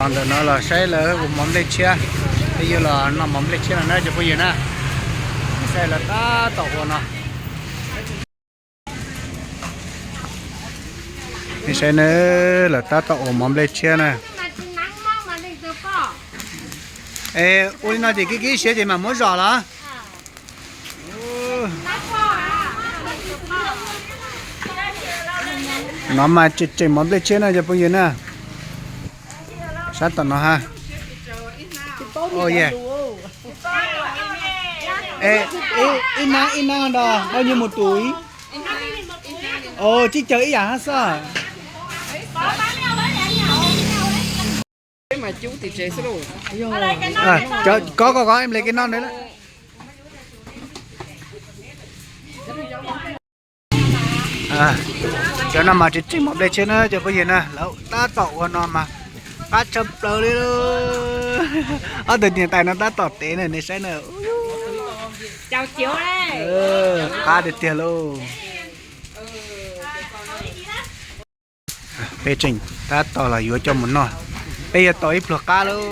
Ntawm no los saib lawv ua mov nplej tshiab, peb yuav los noj mov nplej tshiab no na cov phooj ywg na. Saib lawv tab tom ua no. Nej saib na, lawv tab tom ua mov nplej tshiab na. Es ua li no ces kib kib siav ces mam muab zom los. No mas tseem tseem mov nplej tshiab na cov phooj ywg na. Sab tom no ha. Ib nab ib nab no bao nhiêu một túi? Ồ, tsib caug ib yam hab xwb. Koj koj koj em le ke noj na. Cov no mas tseem tseem mov nplej tshiab na cov phooj ywg na, lawv tab tom ua no mas qab tshaj plaws li lauj. Ob tug niam tais no tab tom tev na, nej saib na. Qab tiag tiag lauj. Peb tseem tab tom los yuav coj mus noj, peb yuav tau ib pluag qab lauj.